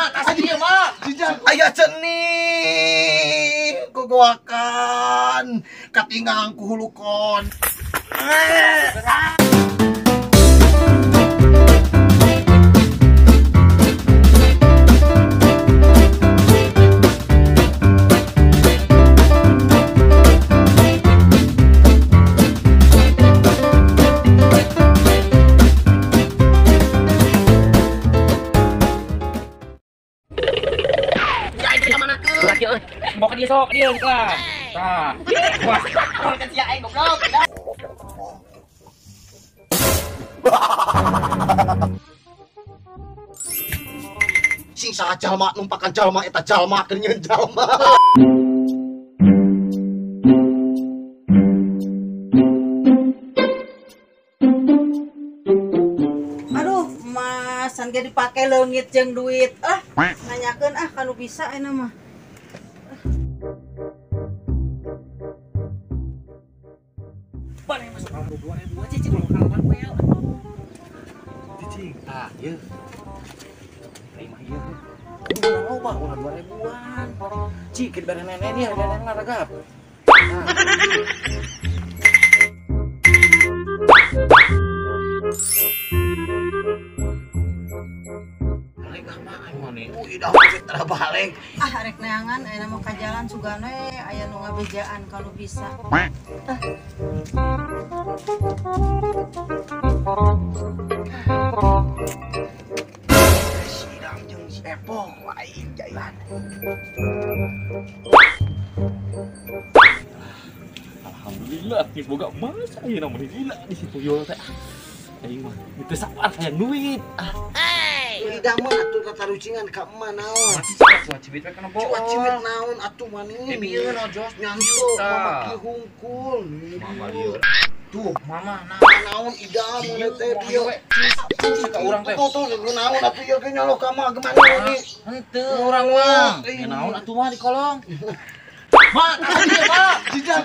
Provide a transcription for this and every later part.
Mak, tas ieu mak. Aya cenih gogoakan katingang ku hulukon. Bawa ke dia sok, dia lah. Tah. Wah, kan sia aing goblok. Sing saha jalma numpakan jalma eta jalma keur nyeun jalma. Aduh, Mas, san ge dipake leungit jeung duit. Ah, nanyakeun ah kanu bisa ayeuna mah. Mana masuk kalau 2000 aja cicing kalau kalah wel. Cicing, tah ieu. Terima ieu. Ulah loba, ulah 2000-an. Cik, keur bare nenek dia, nenek laragap. Nah. Balik ah mah aing mah nih. Udah tara balik. Ah rek neangan ayeuna mah ka jalan sugan we aya nu ngabejaan kalau bisa. Sidang jeung si Epong lain jalan. Alhamdulillah geus boga emas ayeuna mah gila di situ yo teh. Aing mah teu sabar hayang duit. Ah. Ida mah atuh tatarucingan ka emak naon. Cuaca cibit we kana bool. Cuaca cibit naon atuh maning. Bieu no jos nyantu mama kieu hungkul. Mama lieur. Tuh mama naon ida mun teh bieu. Ka urang teh. Tuh tuh naon atuh ieu ge nyoloh ka mah gimana ini. Henteu urang mah. Ya naon atuh mah di kolong. Mak, tas ieu mak. Jijak.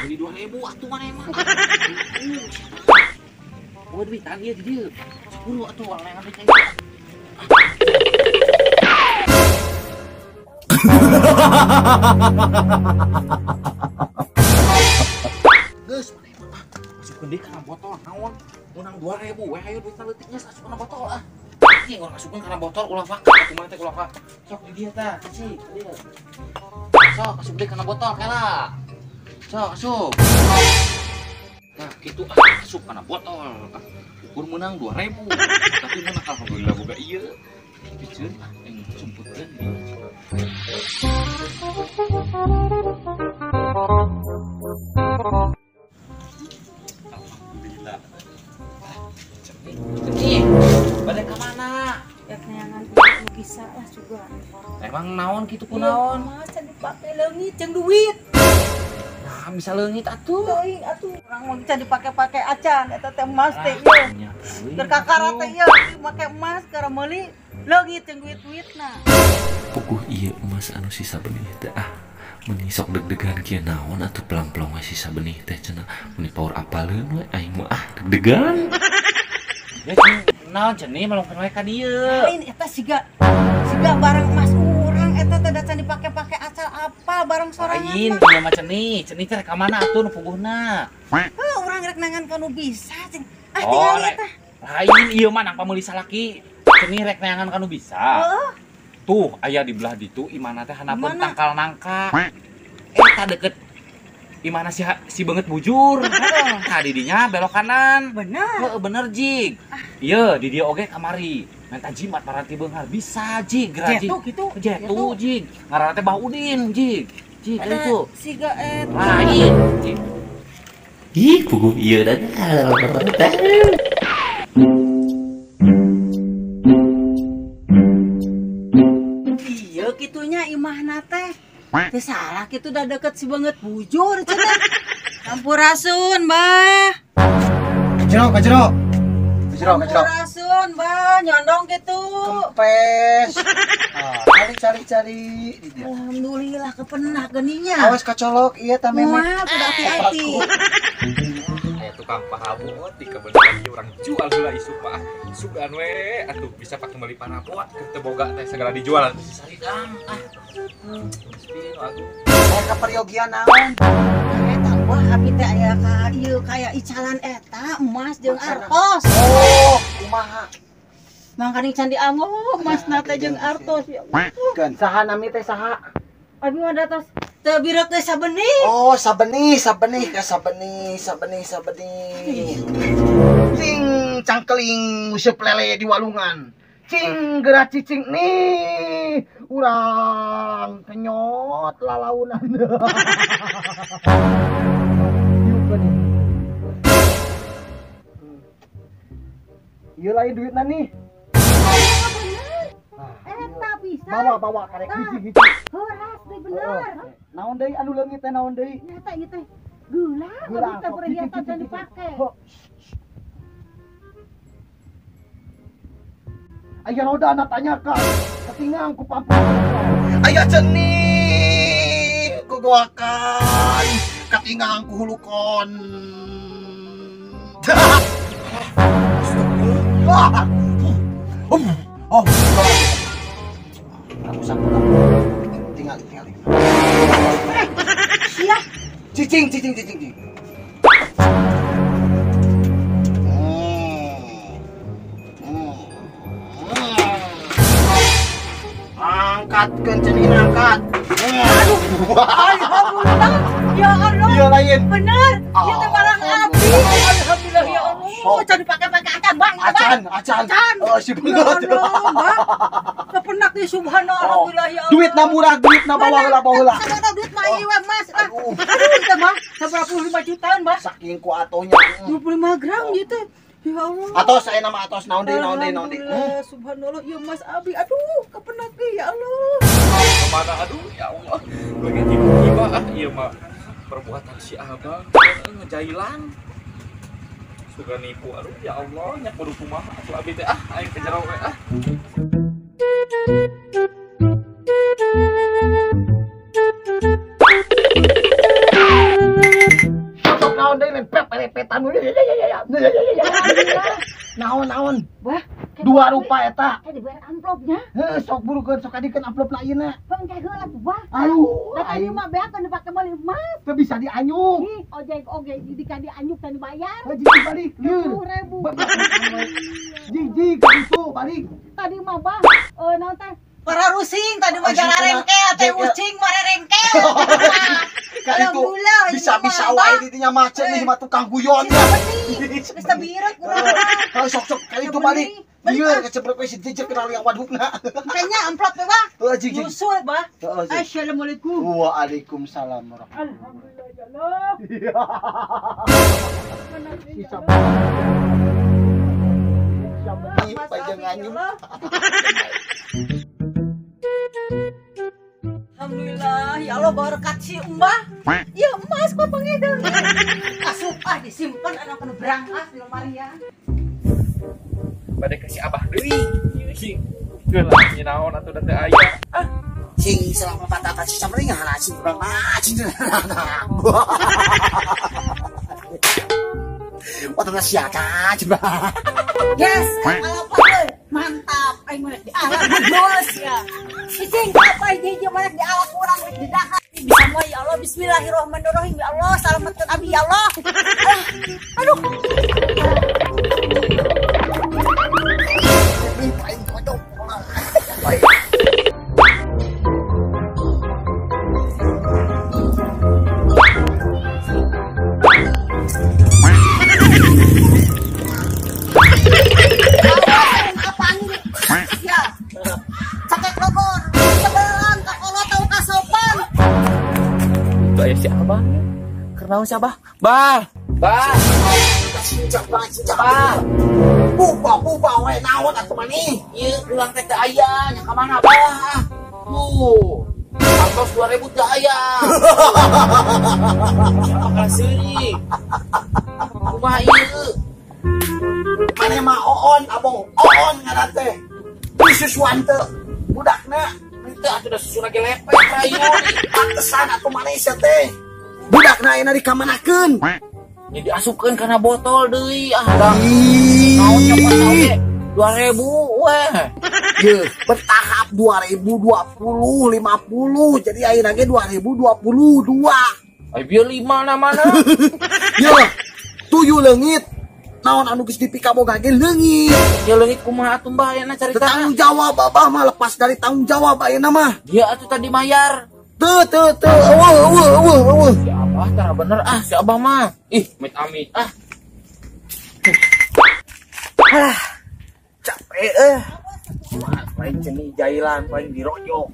Beli 2000 atuh mana emang. Oh duitan ieu di dieu. 10 atuh urang yang ngambil cai. Geus mana emang ah. Masukkeun deui kana botol naon? Menang 2000 we hayu duitna leutik geus asupkeun botol ah. Cing urang asupkeun kana botol ulah vakat atuh mana teh ulah vakat. Sok di dieu tah, cicing dieu. Sok asup deui kana botol kela. Sok asup. Nah, gitu ah, asup kana botol. Ukur menang 2000. Tapi menang alhamdulillah boga ieu. Piceun ah yang sumputkeun ieu. Alhamdulillah. Cenih. Bade ka mana? Ya neangan bisa lah juga. Emang naon kitu ku naon? Mas can dipake leungit jeung duit. Nah, bisa leungit atuh. Teuing atuh urang mah can dipake-pake acan eta teh emas teh ieu. Keur kakara teh ieu make emas keur meuli leungit jeung duit-duitna. Puguh ieu emas anu sisa benih teh ah. Meuni sok deg-degan kieu naon atuh pelang-pelong we sisa benih teh cenah. Meuni power apaleun we aing mah ah deg-degan. Ya cing naon cenah melongkeun we ka dieu. Lain eta siga barang emas urang eta teh da can dipake-pake acal apa barang sorangan. Lain ieu mah cenah, cenah teh rek ka mana atuh nu puguhna? Heuh urang rek nangan ka nu bisa cing. Ah tingali eta. Lain ieu mah nang pameuli salaki. Cenah rek neangan ka nu bisa. Heeh. Tuh aya di belah ditu imana teh hanapeun tangkal nangka. Eta deket imana si beungeut bujur. Tah di dinya belok kanan. Bener. Heeh bener jig. Ieu di dieu oge kamari. Minta jimat paranti beunghar bisa jig geura jig. Jetu kitu. Jetu jig. Ngaranna teh Bah Udin jig. Jig itu. Siga eta. Lain jig. Ih puguh ieu da. Ieu kitunya imahna teh. Teu salah kitu da deket si beungeut bujur cenah. Sampurasun, Bah. Kajero, kajero. Kajero, kajero. Sampurasun, Bah, nyondong gitu. Kempes. cari. Alhamdulillah kepenak geninya. Awas kacolok iya ta memang. Wah, kudu hati-hati. Aya tukang pahabot di kebenaran ieu urang jual heula isuk mah. Sugan we atuh bisa pake meuli parabot keur teu boga teh segala dijual atuh si Saridang. Ah. Spin aduh. Aya kaperyogian naon? Eta wah abi teh aya ka ieu kaya icalan eta emas jeung artos. Oh, kumaha? Mangkaning can dianggo emasna teh jeung artos ya Allah. Keun saha nami teh saha? Abi mah da tos teu bireuk teh sabenih. Oh, sabenih. Cing cangkeling useup lele di walungan. Cing geura cicing nih. Urang kenyot lalaunan. Ieu lain duitna nih. Eta bisa. Bawa karek hiji. Heuras deui bener. Naon deui anu leungit teh naon deui? Eta ieu teh gula, abi teh perhiasan can dipake. Aya roda anak tanyakan, ketingang ku pampu. Aya cenih ku goakan, ketingang ku hulukon. Astagfirullah. Oh, aku tinggal. Sia. Cicing. Angkatkeun cenin angkat. Aduh. Alhamdulillah. Ya Allah. Iya lain. Bener. Ieu teh barang abdi. Alhamdulillah ya Allah. Can dipake-pake acan bang. Acan. Oh, si bener. Kepenak nih subhanallah alhamdulillah ya Allah. Duitna murah, duitna bawa heula. Sabaraha duit mah ieu we Mas. Aduh, teh mah 95 jutaan, Mas. Saking ku atonya. 25 gram gitu. Ya Allah. Atos saya nama atos naon deui. Subhanallah ya Mas Abi. Aduh, kepenak deui ya Allah. Kemana aduh ya Allah. Lagi tiba-tiba ah ieu mah perbuatan si Abang ngejailan. Suka nipu aduh ya Allah nya kudu kumaha atuh abi teh ah aing ke jero we ah. Naon deui lempet-lempetan. Naon. Wah, dua rupa eta. Teh dibayar amplopnya. Heuh, sok burukeun sok adikeun amplopna ayeuna. Pengke heula tuh, Bah. Aduh, da tadi mah beak dipake meuli emas. Teu bisa dianyuk. Ih, ojek oge di ka dianyuk teh dibayar. Heuh, jig balik. 10.000. Jig ka ditu balik. Tadi mah Bah, naon teh? Para rusing tadi mah jararengkel teh ucing marerengkel. Itu bisa wae di dinya macet nih mah tukang guyon. Bisa birek urang. Kalau sok-sok kali itu balik. Lieur kecebrek we si jejek kenal yang wadukna. Kayaknya amplop we, Bah. Heeh, Nyusul, Bah. Assalamualaikum. Waalaikumsalam warahmatullahi. Alhamdulillah ya Allah. Sisa panjangannya. Alhamdulillah, ya Allah berkat si Mbah. Ya emas kok pengedang. Asup ah disimpan anak kena berangkas di lemari ya. Bade kasih abah deui. Geus lah naon atuh da teu aya. Ah, cing selama patatan si samring cing urang mah cing. Watana siaka coba. Yes, alhamdulillah. Mantap, aing mah di ala bos ya. Cicing apa hiji mana di ala kurang rek didahar. Bisa moal ya Allah bismillahirrahmanirrahim ya Allah selamatkan abi ya Allah. Aduh. Si abah kenal si abah bah bah bah buba we naon atuh maneh ieu urang teh teu aya nya ka mana bah tuh atos 2000 teu aya siapa kalah seuri kumaha ieu maneh mah oon abong oon ngaran teh disusuan teu budakna teu atuh da susu lagi lepek rayu. Pantesan atuh maneh sia teh. Budakna ayeuna dikamanakeun? Ya diasupkeun kana botol deui ah da. Naon nyokot oge 2000 weh. Ye, bertahap 2020, 50, jadi ayeuna ge 2022. Ai bieu 5 na mana? Ye, tuyul leungit. Naon anu geus dipikaboga ge leungit. Ya leungit kumaha atuh Mbah ayeuna carita? Tanggung jawab Abah mah, lepas dari tanggung jawab ayeuna mah. Dia atuh tadi mayar. Teu teu teu, eueuh eueuh eueuh eueuh. Si Abah tara bener ah si Abah mah. Ih, amit-amit ah. Ah, capek eh. Paling ceni jailan, paling dirojok.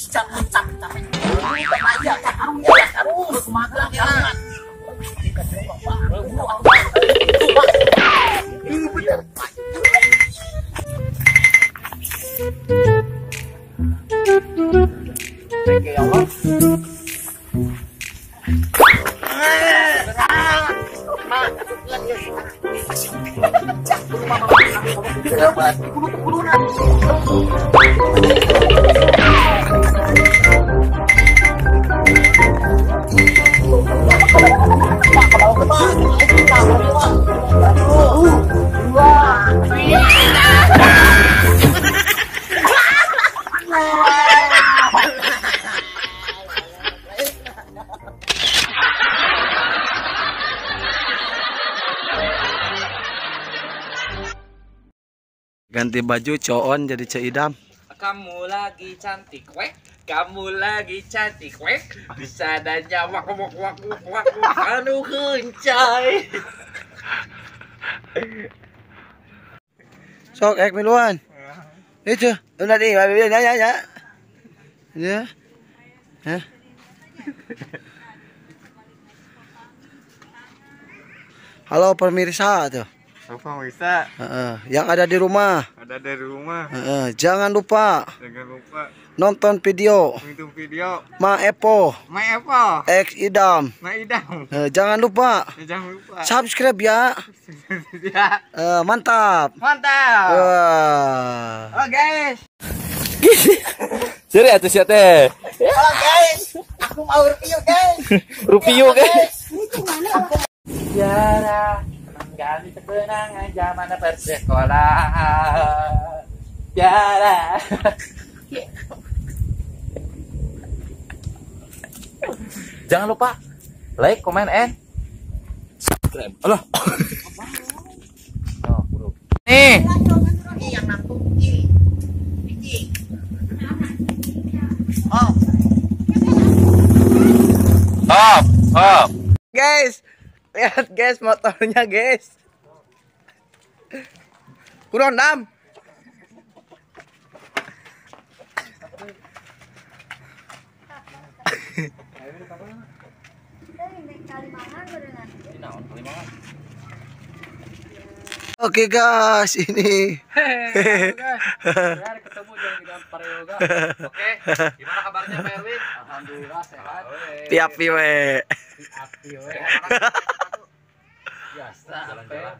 Capek capek capek. Aja karunya karung kumaha ya. Bener. Ya Allah. Ganti baju coon jadi Ceidam. Kamu lagi cantik wek, kamu lagi cantik wek, bisa adanya wak wak wak wak wak anu kencai. Sok ek miluan. Itu, udah di, ya ya ya. Ya. Hah? Halo pemirsa tuh. Pemirsa. Yang ada di rumah. Ada di rumah. Jangan lupa. Jangan lupa. Nonton video. Nonton video. Ma Epo. Ma Epo. X Idam. Ma Idam. Jangan lupa. Jangan lupa. Subscribe ya. Ya. Mantap. Mantap. Oh guys. Seri atuh sia teh. Halo guys, aku mau review guys. Review guys. Sejarah menggali kenangan zaman persekolahan. Sejarah. Jangan lupa like, comment, and subscribe. Alah. Oh, bro. Nih. Ini yang nangtung ini. Oh. Hop, hop. Guys, lihat guys motornya guys. Kurang 6. Oke guys, ini. Hehehe, guys. Ketemu jangan Paryoga. Oke, gimana kabarnya Pak Erwin? Alhamdulillah sehat. Piapi we. Piapi we. Biasa. Jalan-jalan.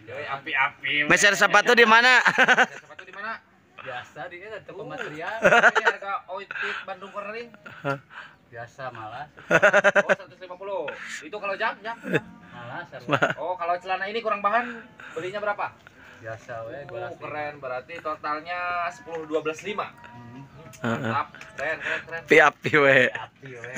Api-api. Meser sepatu di mana? Sepatu di mana? Biasa di toko material. Ini harga outfit Bandung Cornering. Biasa malas. Oh, 150. Itu kalau jam? Malas. Oh, kalau celana ini kurang bahan belinya berapa? Biasa we, keren. Berarti totalnya 10 12 5. Mantap. Keren, keren, keren. Piapi we. Piapi we.